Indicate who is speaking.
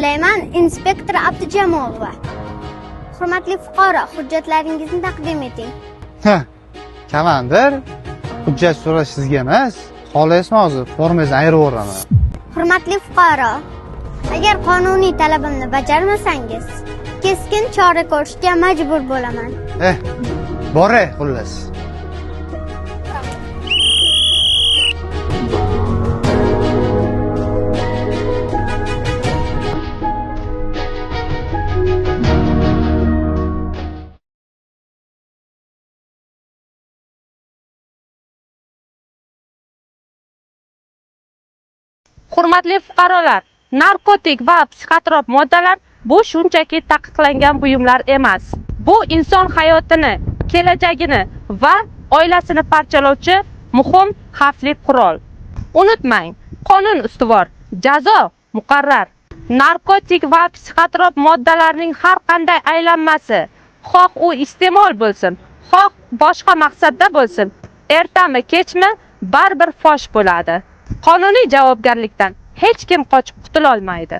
Speaker 1: tilayman, inspektor Abdujamolova. Hurmatli fuqaro, hujjatlaringizni taqdim eting.
Speaker 2: Ha, komandir, hujjat so'rash sizga emas. Xohlaysizmi hozir formangizni ayirib yuboraman.
Speaker 1: Hurmatli fuqaro, agar qonuniy talabimni bajarmasangiz, keskin chora ko'rishga majbur bo'laman.
Speaker 2: Eh, boray xullas.
Speaker 3: Hurmatli fuqarolar, narkotik va psixotrop moddalar bu shunchaki taqiqlangan buyumlar emas. Bu inson hayotini, kelajagini va oilasini parchalovchi muhim xavfli qurol. Unutmang, qonun ustuvor, jazo muqarrar. Narkotik va psixotrop moddalarning har qanday aylanmasi, xoh u iste'mol bo'lsin, xoh boshqa maqsadda bo'lsin, ertami kechmi baribir fosh bo'ladi. Qonuniy javobgarlikdan hech kim qochib qutulolmaydi.